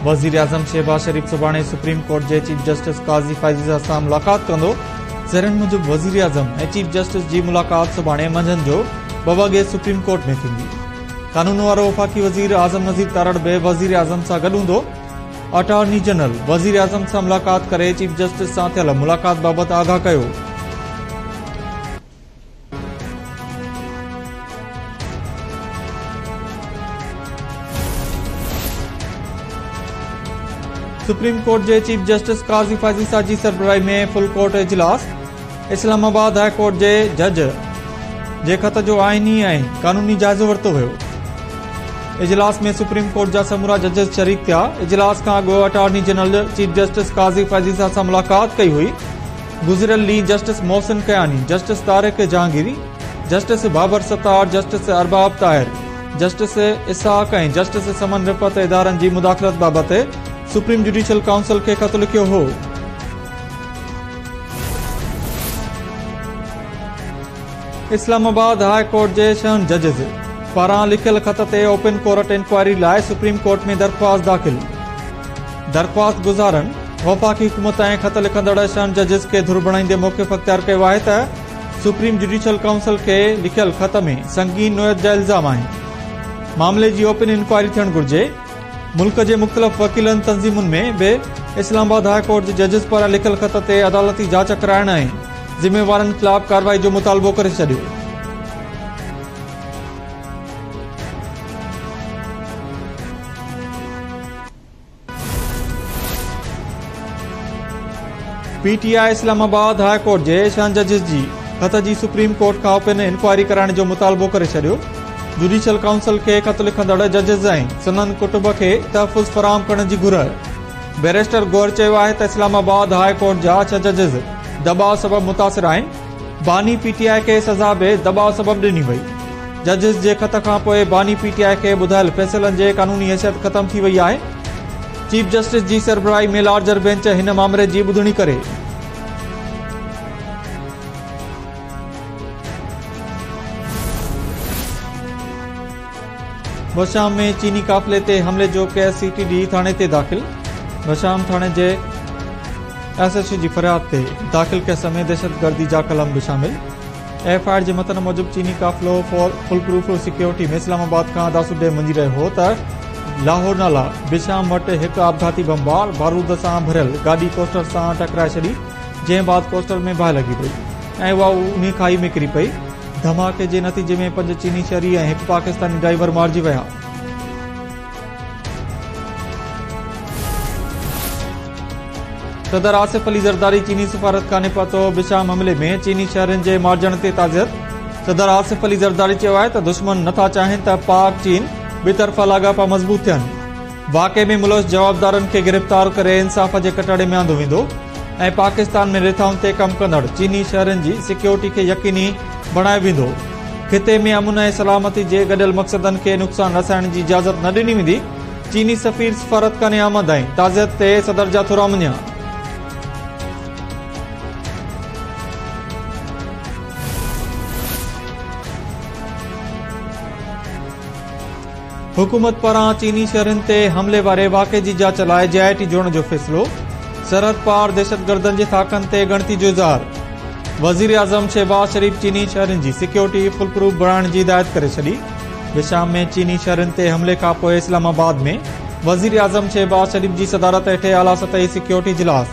وزيراعظم شهباز شريف سڀاڻي supreme court جي چيف جسٽس قاضي فائز عيسيٰ سان ملاقات ڪندو. ذريعن موجب وزيراعظم ۽ چيف جسٽس جي ملاقات سڀاڻي منجهند جو ٻه وڳي سپريم ڪورٽ ۾ ٿيندي. قانون وارو وفاقي وزير اعظم نذير تارڙ به وزيراعظم سان گڏ هوندو. اٽارني جنرل وزيراعظم سان ملاقات ڪري چيف جسٽس سان ٿيل ملاقات بابت آگاهه ڪيو. سپريم ڪورٽ جي چيف جسٽس قاضي فائز عيسيٰ جي سربراهي ۾ فل ڪورٽ اجلاس اسلام آباد هاء ڪورٽ جي جج جي خط جو آئيني ۽ قانوني جائزو ورتو ويو اجلاس ۾ سپريم ڪورٽ جا سمورا ججز شريڪ ٿيا اجلاس کان اڳ attorney general chief justice Qazi Faez Isa سان ملاقات ڪئي هئي گذريل ڏينهن justice Mohsin Kayani, justice Tariq Jahangiri, justice Babar Sattar, justice Arbab Tahir, justice Ishaq ۽ justice Saman Rifat ادارن جي مداخلت بابت سپريم جڊيشل ڪائونسل کي خط لکيو هو. اسلام آباد هاء ڪورٽ جي ڇهن ججز پاران لکيل خط تي اوپن ڪورٽ انڪوائري لاء سپريم ڪورٽ ۾ درخواست داخل، درخواست گذارن وفاقي حڪومت ۽ خط لکندڙ ڇهن ججز کي ڌر بڻائيندي موقف اختيار ڪيو آهي ته سپريم جڊيشل ڪائونسل کي لکيل خط ۾ سنگين نوعيت جا الزام آهن، معاملي جي اوپن انڪوائري ٿيڻ گهرجي. ملڪ جي مختلف وڪيلن تنظيمن ۾ به اسلام آباد هاء ڪورٽ جي ججز پاران لکيل خط تي عدالتي جاچ ڪرائڻ ۽ ذميوارن خلاف ڪارروائي جو مطالبو ڪري ڇڏيو. P T I Islamabad high court جي ڇهن ججز جي خط جي سپريم ڪورٽ کان اوپن انڪوائري ڪرائڻ جو مطالبو ڪري ڇڏيو. جڊيشل ڪائونسل کي خط لکندڙ ججز ۽ سندن ڪٽنب کي تحفظ فراهم ڪرڻ جي گهر. بئريسٽر گوهر چيو آهي ته اسلام آباد هاء ڪورٽ جا ڇهه ججز دٻاء سبب متاثر آهن. باني پي ٽي آء کي سزا به دٻاء سبب ڏني وئي. ججز جي خط کان پوء باني پي ٽي آء کي ٻڌايل فيصلن جي قانوني حيثيت ختم ٿي وئي آهي. چيف جسٽس جي سربراهي ۾ لارجر بينچ هن مامري جي ٻڌڻي ڪري. بشام ۾ چيني قافلي تي حملي جو ڪيس سي ٽي ڊي ٿاڻي تي داخل، بشام ٿاڻي جي ايس ايڇ او جي فرياد تي داخل ڪيس ۾ دهشتگردي جا قلم به شامل، ايف I R جي متن موجب چيني قافلو فول پروف سيڪيورٽي ۾ اسلام آباد کان داسو ڊيم وڃي رهيو هو ته لاهور نالا بشام وٽ هڪ آپگهاتي بمبار بارود سان ڀريل گاڏي ڪوسٽر سان ٽڪرائي ڇڏي، جنهن بعد ڪوسٽر ۾ باهه لڳي وئي ۽ اها اونهي کاهي ۾ ڪري پئي. ڌماڪي جي نتيجي ۾ پنج چيني شهري ۽ هڪ پاڪستاني ڊرائيور مارجي ويا. صدر آصف علي زرداري چيني سفارتخاني پهتو، بشام حملي ۾ چيني شهرين جي مارجڻ تي تعزيت. صدر آصف علي زرداري چيو آهي ته دشمن نٿا چاهين ته پاڪ چين ٻطرفا لاڳاپا مضبوط ٿين. واقعي ۾ ملوث جوابدارن کي گرفتار ڪري انصاف جي ڪٽهڙي ۾ آندو ويندو ۽ پاڪستان ۾ رٿائن تي ڪم ڪندڙ چيني شهرين جي سيڪيورٽي کي يقيني بڻايو ويندو، خطي ۾ امن ۽ سلامتي جي گڏيل مقصدن کي نقصان رسائڻ جي اجازت نه ڏني ويندي، چيني سفير سفارتخاني آمد ۽ تعزيت تي صدر جا ٿورا مڃيا. حڪومت پاران چيني شهرين تي حملي واري واقعي جي جاچ لاء جي آء ٽي جوڙڻ جو فيصلو، سرحد پار دهشتگردن جي ٿاڪن تي ڳڻتي جو اظهار، وزيراعظم شهباز شريف چيني شهرين جي سيڪيورٽي فول پروف بڻائڻ جي هدايت ڪري ڇڏي، بشام ۾ چيني شهرين تي حملي کانپوء اسلام آباد ۾ وزيراعظم شهباز شريف جي صدارت هيٺ اعليٰ سطحي سيڪيورٽي اجلاس،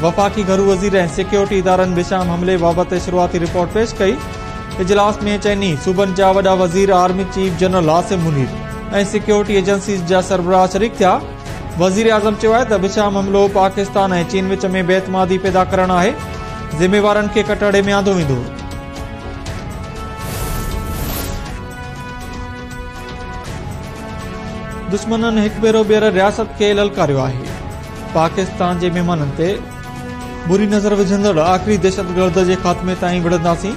وفاقي گهرو وزير ۽ سيڪيورٽي ادارن بشام حملي بابت شروعاتي رپورٽ پيش ڪئي. اجلاس ۾ چئني صوبن جا وڏا وزير، army chief general Asim Munir ۽ security agencies جا سربراهه شريڪ ٿيا. وزيراعظم چيو آهي ته بشام حملو پاڪستان ۽ چين وچ ۾ بي اعتمادي پيدا ڪرڻ آهي، ذميوارن کي ڪٽهڙي ۾ آندو ويندو. دشمنن هڪ ڀيرو ٻيهر رياست کي للڪاريو آهي، پاڪستان جي مهمانن تي بري نظر وجهندڙ آخري دهشتگرد جي خاتمي تائين وڙهنداسين،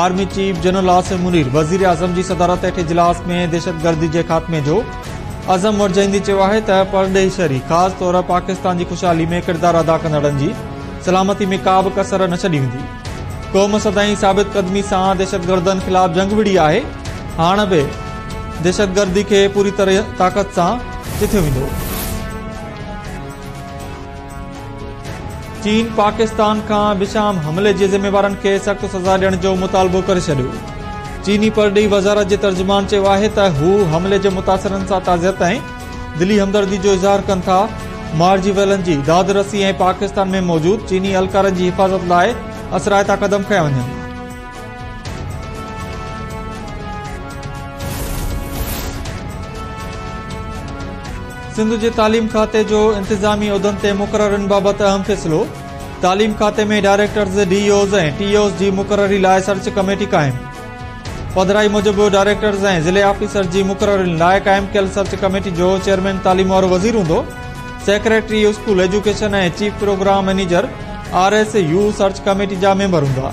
army chief general Asim Munir وزيراعظم جي صدارت هيٺ اجلاس ۾ دهشتگردي جي خاتمي جو عزم ورجائيندي چيو آهي ته پرڏيهي شهري خاص طور پاڪستان جي خوشحالي ۾ ڪردار ادا ڪندڙن جي سلامتي ۾ ڪا به ڪسر نه ڇڏي ويندي، قوم سدائين ثابت قدمي سان دهشتگردن خلاف جنگ وڙهي آهي، هاڻ به دهشتگردي کي پوري طرح طاقت سان چٿيو ويندو. چين پاڪستان کان بشام حملي جي ذميوارن کي سخت سزا ڏيڻ جو مطالبو ڪري ڇڏيو. چيني پرڏيهي وزارت جي ترجمان چيو آهي ته هو حملي جي متاثرن سان تعزيت ۽ دلي همدردي جو اظهار ڪن ٿا، مارجي ويلن جي داد رسي ۽ پاڪستان ۾ موجود چيني اهلڪارن جي حفاظت لاء اثرائتا قدم کنيا وڃن. سنڌ جي تعليم کاتي جو انتظامي عهدن تي مقررين بابت اهم فيصلو، تعليم کاتي ۾ ڊائريڪٽرز، ڊي اوز ۽ ٽي اوز جي مقرري لاء سرچ ڪميٽي قائم. پڌرائي موجب ڊائريڪٽرز ۽ ضلعي آفيسر جي مقررين لاء قائم ڪيل سرچ ڪميٽي جو چيئرمين تعليم وارو وزير هوندو، secretary school education ۽ chief programme manager R S U search committee جا ميمبر هوندا.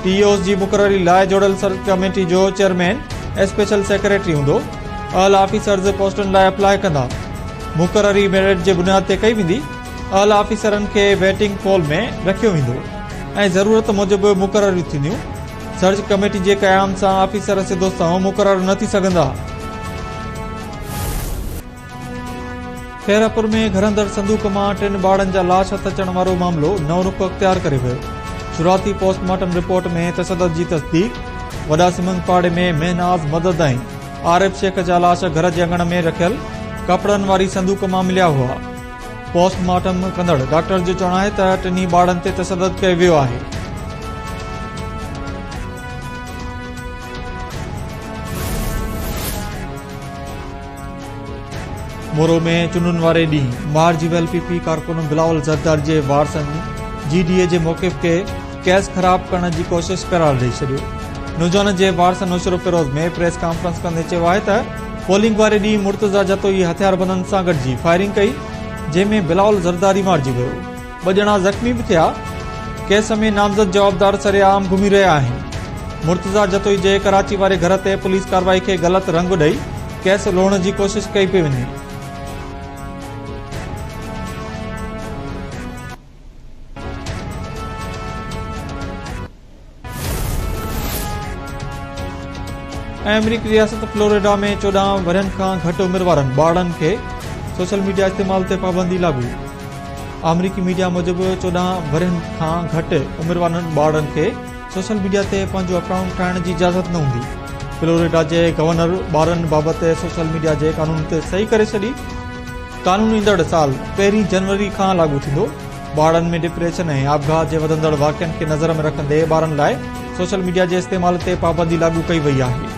ٽي اوز جي مقرري لاء جوڙيل سرچ ڪميٽي جو چيئرمين اسپيشل سيڪريٽري هوندو. اهل آفيسرز پوسٽن لاء اپلاء ڪندا. مقرري ميرٽ جي بنياد تي ڪئي ويندي. اهل آفيسرن کي ويٽنگ پول ۾ رکيو ويندو ۽ ضرورت موجب مقرريون ٿينديون. سرچ ڪميٽي جي قيام سان آفيسر سڌو سنئون مقرر نه ٿي سگهندا. خيرپور ۾ گهر اندر صندوق مان ٽن ٻارڙن جا لاش هٿ اچڻ وارو معاملو نئون رخ اختيار ڪري ويو. شروعاتي پوسٽ مارٽم رپورٽ ۾ تشدد جي تصديق، وڏا سمنگ پاڙي ۾ مهناز مدد ۽ عارف شيخ جا لاش گهر جي اڱڻ ۾ رکيل ڪپڙن واري صندوق مان مليا هئا. پوسٽ مارٽم ڪندڙ ڊاڪٽر جو چوڻ آهي ته ٽنهي ٻارڙن تي تشدد ڪيو ويو آهي. مورو ۾ چونڊن واري ڏينهن مارجي ويل پي پي ڪارڪن بلاول زرداري جي وارثن جي ڊي اي جي موقف کي ڪيس خراب ڪرڻ جي ڪوشش قرار ڏئي ڇڏيو. نوجوانن جي وارثن نوشهروفيروز ۾ پريس ڪانفرنس ڪندي چيو آهي ته پولنگ واري ڏينهن مرتضيٰ جتوئي هٿياربندن سان گڏجي فائرنگ ڪئي جنهن ۾ بلاول زرداري مارجي ويو. ٻه ڄڻا زخمي به ٿيا. ڪيس ۾ نامزد جوابدار سرعام گهمي رهيا آهن. مرتضيٰ جتوئي جي ڪراچي واري گهر تي پوليس ڪارروائي کي غلط رنگ ڏئي ڪيس لوڙهڻ جي ڪوشش ڪئي پئي وڃي. ۽ آمريڪي رياست فلوريڊا ۾ 14 ورهين کان گهٽ عمر وارن ٻارڙن کي سوشل ميڊيا استعمال تي پابندي لاڳو. آمريڪي ميڊيا موجب 14 ورهين کان گهٽ عمر وارن ٻارڙن کي سوشل ميڊيا تي پنهنجو اڪائونٽ ٺاهڻ جي اجازت نه هوندي. فلوريڊا جي گورنر ٻارن بابت سوشل ميڊيا جي قانون تي صحيح ڪري ڇڏي. قانون ايندڙ سال پهرين جنوري کان لاڳو ٿيندو. ٻارڙن ۾ ڊپريشن ۽ آپگهات جي وڌندڙ واقعن کي نظر ۾ رکندي ٻارن لاء سوشل ميڊيا جي استعمال تي پابندي لاڳو ڪئي وئي آهي.